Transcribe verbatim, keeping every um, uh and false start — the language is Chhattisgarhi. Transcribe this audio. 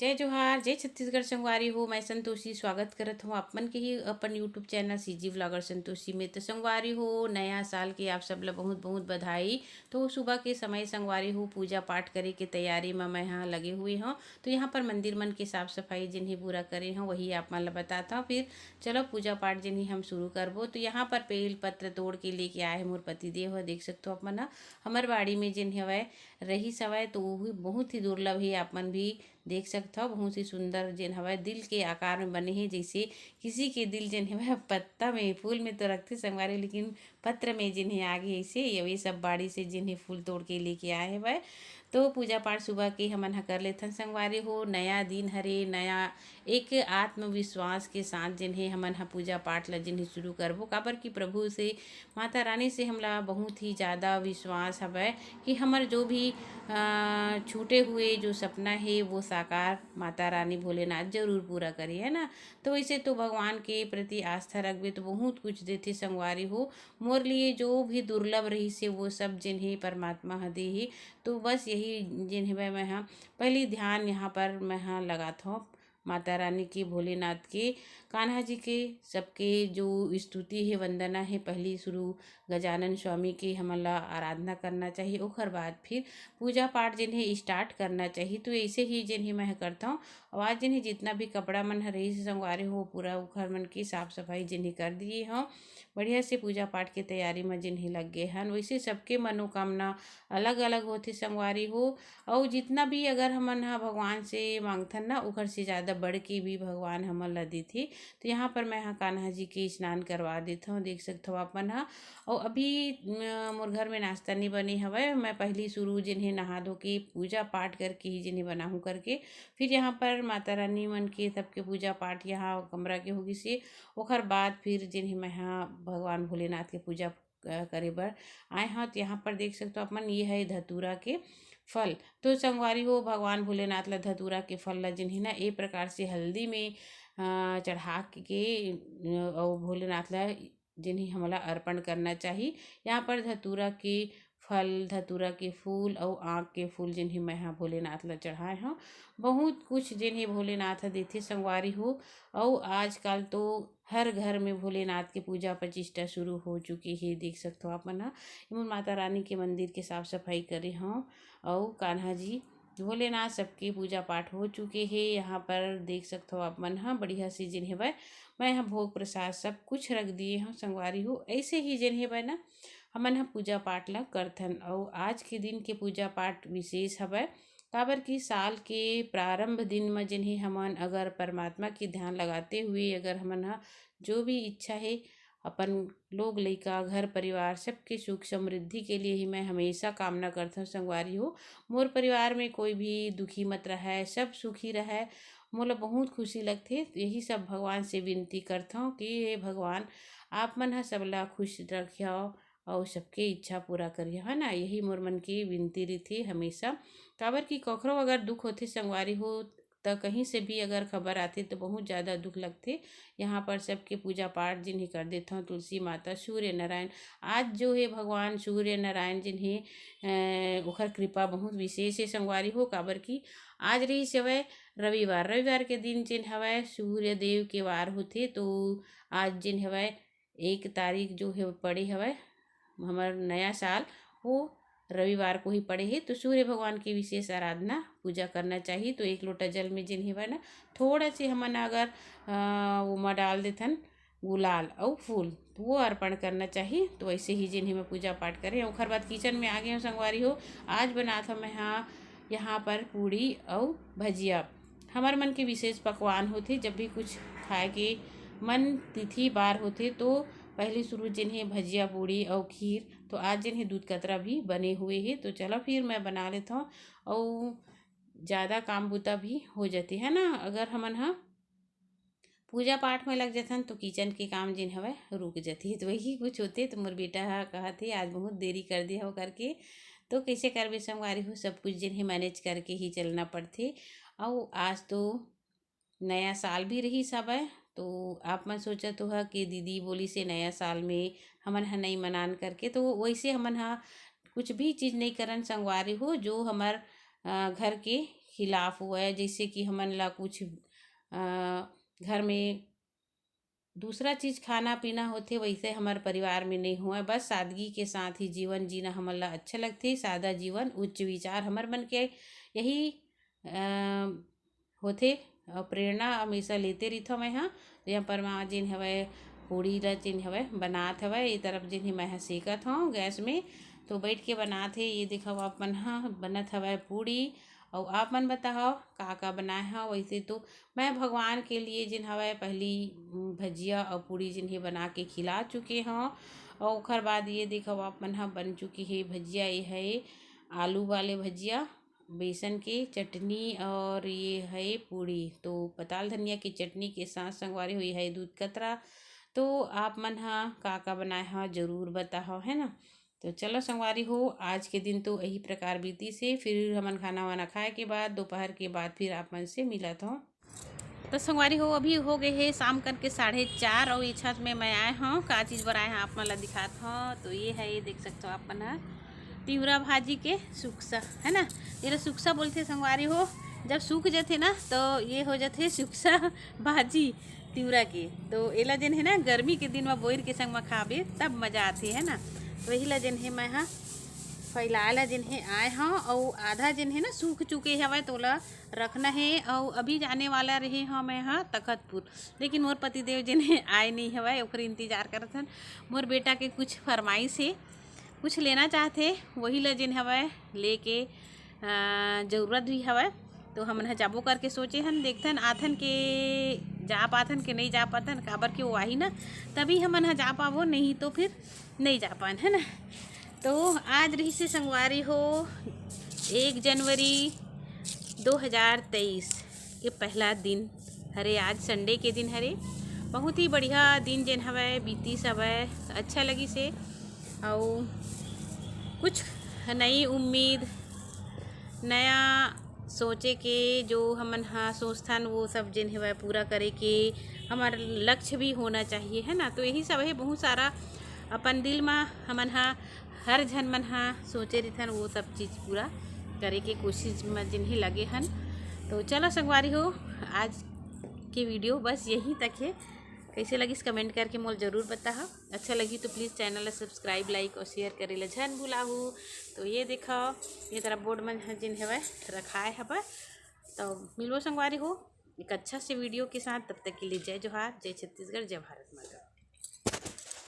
जय जोहार, जय छत्तीसगढ़ संगवारी हो। मैं संतोषी स्वागत करत हूँ आप मन के ही अपन YouTube channel CG vlogger Santoshi में। तो संगवारी हो, नया साल के आप सब ला बहुत बहुत बधाई। तो सुबह के समय संगवारी हो, पूजा पाठ करे के तैयारी में मैं यहाँ लगे हुए हूँ। तो यहाँ पर मंदिर मन के साफ सफाई जिन ही पूरा करे हूँ, वही आप मन ला बताता हूँ। फिर चलो पूजा पाठ जिन ही हम शुरू करबो। तो यहाँ पर बेल पत्र तोड़ के लेके आए हैं मोर पति देव ह। देख सकते हो आप मन ह, हमर बाड़ी में जिन हवय रहिस हवय, तो वो भी बहुत ही दुर्लभ है। आप मन भी देख सकत हव, बहुत ही सुंदर जेन हवय दिल के आकार में बने हे, जैसे किसी के दिल जेन हवय पत्ता में, फूल में तो रखथे संगवारी, लेकिन पत्र में जेन हे आगे ऐसे, ये सब बाड़ी से जेन हे फूल तोड़ के लेके आए हवय। तो पूजा पाठ सुबह के हमन ह कर लेथन संगवारी हो। नया दिन हरे, नया एक आत्मविश्वास के साथ जेन हे हमन ह पूजा पाठ ला जेन हे शुरू करबो, काबर कि प्रभु से, माता रानी से हमला बहुत ही ज़्यादा विश्वास हवय कि हमर जो भी अ, छूटे हुए जो सपना हे वो साकार माता रानी भोलेनाथ जरूर पूरा करी, है ना। तो वैसे तो भगवान के प्रति आस्था रखबे तो बहुत कुछ देथे संगवारी हो। मोर लिए जो भी दुर्लभ रहिस हे वो सब जेन हे परमात्मा ह दे हे। तो बस यही जेन हे मैं ह पहली ध्यान यहाँ पर मैं ह लगात हूँ माता रानी के, भोलेनाथ के, कान्हा जी के, सबके जो स्तुति हे, वंदना हे, पहली शुरू गजानन स्वामी के हमन ला आराधना करना चाहिए। ओखर बाद फिर पूजा पाठ जेन हे स्टार्ट करना चाहिए। तो ऐसे ही जेन हे मैं करता हूँ। और आज जेन हे जितना भी कपड़ा मन ह रहिस हे संगवारी हो, पूरा ओखर मन की साफ सफाई जेन हे कर दिए हूँ। बढ़िया से पूजा पाठ के तैयारी में जेन हे लग गए हन। वैसे सबके मनोकामना अलग अलग होथे संगवारी हो। अउ जितना भी अगर हमन ह भगवान से मांगथन ना, ओखर से ज़्यादा बढ़ के भी भगवान हमन ला देथे। तो यहाँ पर मैं ह कान्हा जी के स्नान करवा देत हूँ, देख सकत हव आप मन ह। अउ अभी अ, मोर घर में नाश्ता नहीं बने हवय, मैं पहली शुरू जेन हे नहा धो के पूजा पाठ करके ही जेन हे बनाहूँ करके, फिर यहाँ पर माता रानी मन के सबके पूजा पाठ यहाँ कमरा के होगिस हे। ओखर बाद फिर जेन हे मैं ह भगवान भोलेनाथ के पूजा अ, करे बर आए हव। तो यहाँ पर देख सकते हो आप मन, ये है धतूरा के फल। तो संगवारी हो, भगवान भोलेनाथ ला धतूरा के फल ला जेन हे ना, ए प्रकार से हल्दी में अ, चढ़ा के अ, अउ भोलेनाथ ला जेन हे हमला अर्पण करना चाही। यहाँ पर धतूरा के फल, धतूरा के फूल अउ आँख के फूल जेन हे मैं ह भोलेनाथ ला चढ़ाए हव। बहुत कुछ जेन हे भोलेनाथ ह देथे संगवारी हो। अउ आजकल तो हर घर में भोलेनाथ के पूजा प्रतिष्ठा शुरू हो चुके हे। देख सकत हो आप मन ह, एमन माता रानी के मंदिर के साफ सफाई करे हव। अउ कान्हा जी, भोलेनाथ सबके पूजा पाठ हो चुके हे। यहाँ पर देख सकत हो आप मन ह, बढ़िया से जेन हेवय, मैं ह भोग प्रसाद सब कुछ रख दिए हव संगवारी हो। ऐसे ही जेन हेवय ना, हमन ह पूजा पाठ ला करथन। अउ आज के दिन के पूजा पाठ विशेष हवय, काबर कि साल के प्रारंभ दिन म जेन हे हमन अगर परमात्मा के ध्यान लगाते हुए अगर हमन ह जो भी इच्छा हे अपन लोग लइका, घर परिवार सबके सुख समृद्धि के लिए ही मैं हमेशा कामना करथव संगवारी हो। मोर परिवार में कोई भी दुखी मत रहय, सब सुखी रहय, मोला बहुत खुशी लगथे। यही सब भगवान से विनती करथव कि हे भगवान, आप मन ह सबला खुश रखियव अउ सबके इच्छा पूरा करियव, है ना। यही मोर मन के विनती रहिथे हमेशा। काबर कि कखरो अगर दुख होथे संगवारी हो, त कहीं से भी अगर खबर आथे तो बहुत ज़्यादा दुख लगथे। यहाँ पर सबके पूजा पाठ जिन हे कर देथव, तुलसी माता, सूर्य नारायण। आज जो हे भगवान सूर्य नारायण जिन हे, अ, ओखर कृपा बहुत विशेष हे संगवारी हो, काबर कि आज रहिस हवय रविवार। रविवार के दिन जिन हवय सूर्य देव के वार होथे, तो आज जिन हवय एक तारीख जो हे पड़े हवय हमर नया साल, वो रविवार को ही पड़े हे, तो सूर्य भगवान की विशेष आराधना पूजा करना चाहिए। तो एक लोटा जल में जेन हेवय ना, थोड़ा से हमन अगर अ, ओमा डाल देथन गुलाल अउ फूल, तो वो अर्पण करना चाहिए। तो वैसे ही जेन हे मैं पूजा पाठ करें, ओखर बाद किचन में आ गए हव संगवारी हो। आज बनात हव मैं हा यहाँ पर पूड़ी अउ भजिया। हमर मन के विशेष पकवान होथे, जब भी कुछ खाए के मन तिथि बार होथे तो पहली शुरू जेन हे भजिया, पूड़ी अउ खीर। तो आज जेन हे दूध कतरा भी बने हुए हे। तो चलो फिर मैं बना लेथव अउ ज़्यादा काम बुता भी हो जाथे, है ना। अगर हमन ह पूजा पाठ में लग जथन तो किचन के काम जेन हवय रुक जथे। तो वही कुछ होथे। तो मोर बेटा ह कहत हे आज बहुत देरी कर दे हव करके। तो कैसे करबे संगवारी हो, सब कुछ जेन हे मैनेज करके ही चलना पड़थे। अउ आज तो नया साल भी रहिस हवय, तो आप मन सोचत होहा कि दीदी बोलिस हे नया साल में हमन ह नइ मनान करके, तो वैसे हमन ह कुछ भी चीज़ नइ करन संगवारी हो, जो हमर अ, घर के खिलाफ होवय, जैसे कि हमन ला कुछ अ, घर में दूसरा चीज खाना पीना होथे, वैसे हमर परिवार में नहीं होवय। बस सादगी के साथ ही जीवन जीना हमन ला अच्छा लगथे। सादा जीवन, उच्च विचार, हमर मन के यही अ, होथे। अउ प्रेरणा हमेशा लेते रहिथव मैं ह। तो यहाँ पर माँ जेन हवय, पूड़ी ला जेन हवय बनात हवय, ये तरफ जेन हे मैं ह सेकत हव गैस में, तो बैठ के बनात हे। ये देखव, आप मन ह बनत हवय पूड़ी। अउ आप मन बताओ, का का बनाए हव? वैसे तो मैं भगवान के लिए जेन हवय, पहली उम, भजिया अउ पूड़ी जेन हे बना के खिला चुके हव। अउ ओखर बाद ये देखव, आप मन ह बन चुके हे भजिया। ये है आलू वाले भजिया, बेसन के चटनी और ये है पूड़ी। तो पताल धनिया के चटनी के साथ संगवारी हो, ये है दूध कतरा। तो आप मन ह का का बनाए ह, जरूर बताहव, है ना। तो चलो संगवारी हो, आज के दिन तो यही प्रकार बीतिस हे। फिर हमन खाना वाना खाए के बाद, दोपहर के बाद फिर आप मन से मिलत हव। तो संगवारी हो, अभी हो गए हे शाम करके साढ़े चार, अउ ये छत में मैं आए हव, का चीज बनाए हव आप मन ला दिखात हव। तो ये है, ये देख सकत हव आप मन ह, तिवरा भाजी के सुकसा, है ना, ये ला सुकसा बोलथे संगवारी हो। जब सूख जथे ना, तो ये हो जथे सुकसा भाजी तिवरा के। तो एला जेन हे ना, गर्मी के दिन म बोइर के संग म खाबे, तब मजा आथे, है ना। तो यही ला जेन हे मैं ह फैलाए ला जेन हे आए हव, अउ आधा जेन हे ना सूख चुके हवय, तोला रखना हे। अउ अभी जाने वाला रहे हव मैं ह तखतपुर, लेकिन मोर पतिदेव जेन हे आए नहीं हवय, ओकर इंतजार करत हन। मोर बेटा के कुछ फरमाइश हे, कुछ लेना चाहथे, वही ला जेन हवय लेके अ, जरूरत भी हवय। तो हमन ह जाबो करके सोचे हन, देखथन आथन के जा पाथन के नहीं जा पाथन, काबर के वो आही ना, तभी हमन ह जा पाबो, नहीं तो फिर नहीं जा पान, है ना। तो आज रहिसे संगवारी हो, एक जनवरी दो हज़ार तेईस के पहला दिन हरे, आज संडे के दिन हरे। बहुत ही बढ़िया दिन जेन हवय, बीतिस हवय, अच्छा लगिस हे। अउ कुछ नई उम्मीद, नया सोचे के जो हमन ह सोचथन, वो सब जेन हवय पूरा करे के हमर लक्ष्य भी होना चाहिए, है ना। तो यही सब हे, बहुत सारा अपन दिल म हमन ह हर झन मन ह सोचे रहिथन, वो सब चीज पूरा करे के कोशिश म जेन हे लगे हन। तो चलो संगवारी हो, आज के वीडियो बस यहीं तक हे। कैसे लगिस कमेंट करके मोल जरूर बताहा। अच्छा लगी तो प्लीज चैनल ला सब्सक्राइब, लाइक और शेयर करे ला झन भुलाहू। तो ये देखो, ये तरफ बोर्ड मन ह जेन हवय रखाए हवय। तो मिलबो संगवारी हो एक अच्छा से वीडियो के साथ। तब तक के लिए जय जोहार, जय छत्तीसगढ़, जय भारत माता।